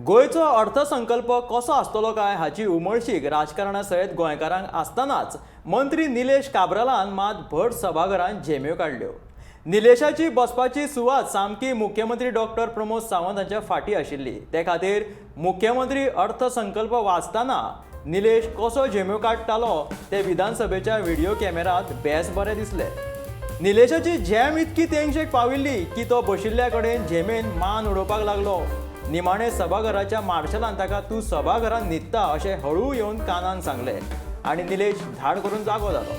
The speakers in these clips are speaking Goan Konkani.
गोंयचो अर्थसंकल्प कसो आसतलो काय हाची उमळशीक राजकारणा सयत गोंयकारांक आसतनाच मंत्री निलेश काब्रालान मात भट सभाघरांत झेम्यो काडल्यो. निलेशाची बसपाची सुवात सामकी मुख्यमंत्री डॉक्टर प्रमोद सावंत हांच्या फाटी आशिल्ली. ते खातीर मुख्यमंत्री अर्थसंकल्प वाचतना निलेश कसो झेम्यो काडटालो ते विधानसभेच्या व्हिडिओ कॅमेरात बेस बरें दिसलें. निलेशाची झेम इतकी तेंगशेक पाविल्ली की तो बशिल्ल्या कडेन झेमेन मान उडोवपाक लागलो. निमाणे सभाघराच्या मार्शलान ताका तूं सभाघरांत न्हिदता अशें हळू येवन कानान सांगलें आनी निलेश धाड करून जागो जालो.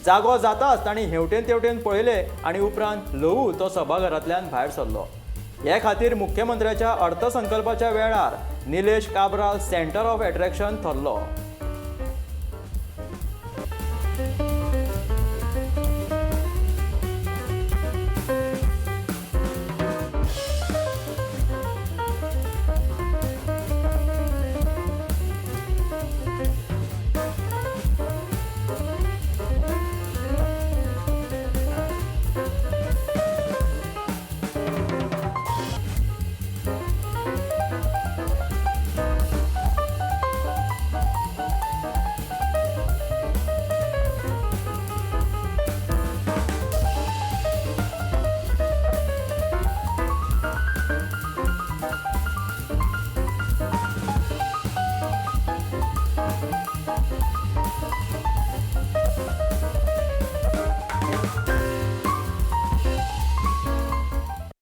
जागो जाताच तांणी हेवटेन तेवटेन पळयलें आनी उपरांत ल्हवू तो सभाघरांतल्यान भायर सरलो. हे खातीर मुख्यमंत्र्याच्या अर्थसंकल्पाच्या वेळार Nilesh Cabral centre of attraction थरलो.